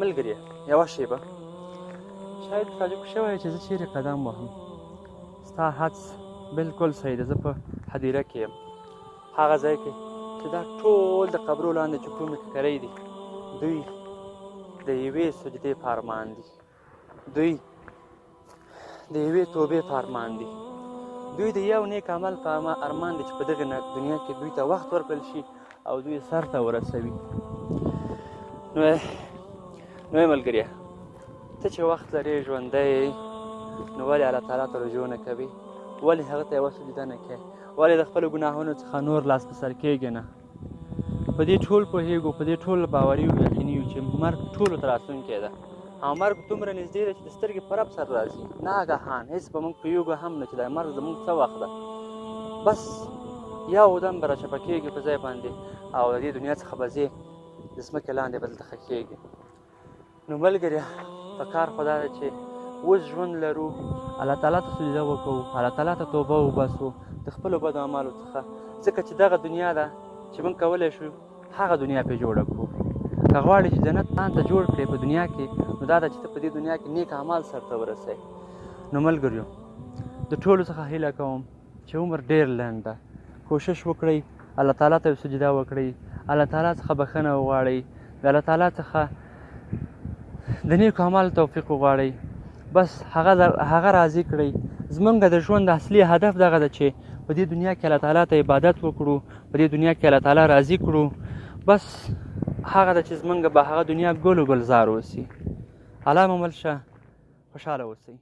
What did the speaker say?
ملګریه یوه شېبه، شاید تعجب شوی چې زه چیرې قدم وهم. ستا حدس بالکل صحیح ده، زه په هدیره کې یم، هغه ځای کې چې دا ټول د قبرو لاندې چې کومې ککرۍ دي، دوی د یوې سجدې په ارمان دي، دوی د یوې توبې په ارمان دي، دوی د یو نیک عمل په ارمان دي چې په دغه دنیا کې دوی ته وخت ورکړل شي او دوی سر ته ورسوي. نو نو ملګریه، ته چې وخت لرې، ژوندی، نو ولې الله تعالی ته رجوع نه کوي؟ ولې هغه ته یوه سجده نه کوې؟ ولې د خپلو ګناهونو څخه نور لاس په سر کېږې نه؟ په دې ټول پوهېږو، په دې ټول باوري یو، یقیني یو چې مرګ ټولو ته راتلونکی ده، او مرګ دومره نږدې دی چې د سترګې په رپ سره راځي ناګهان. هېڅ به موږ پوهېږو هم نه چې دا مرګ زموږ څه وخت ده. بس یو دم به راچپه کېږي په ځای باندې، او د دې دنیا څخه به ځې، د ځمکې لاندې به دلته ښخېږي. نو ملګري، په کار خو دا ده چې اوس ژوند لرو، الله تعالی ته سجده وکړو، الله تعالی ته توبه وباسو د خپلو بدو اعمالو څخه، ځکه چې دغه دنیا ده چې موږ کولی شو هغه دنیا پرې جوړه کړو. که غواړې چې جنت ځان ته جوړ کړې په دنیا کې، نو دا ده چې ته په دې دنیا کې نیک اعمال سرته ورسوې. نو ملګریو، د ټولو څخه هیله کوم چې عمر ډېر لنډ ده، کوشش وکړئ الله تعالی ته سجده وکړئ، الله تعالی څخه بخښنه وغواړئ، د الله تعالی څخه د نیکو اعمالو توفیق وغواړئ، بس هغه راضي کړئ. زمونږ د ژوند اصلي هدف دغه ده چې په دې دنیا کې الله تعالی ته عبادت وکړو، په دې دنیا کې الله تعالی راضي کړو. بس هغه ده چې زمونږ به هغه دنیا ګل و ګلزار اوسي. الله مو مل شه، خوشحاله اوسئ.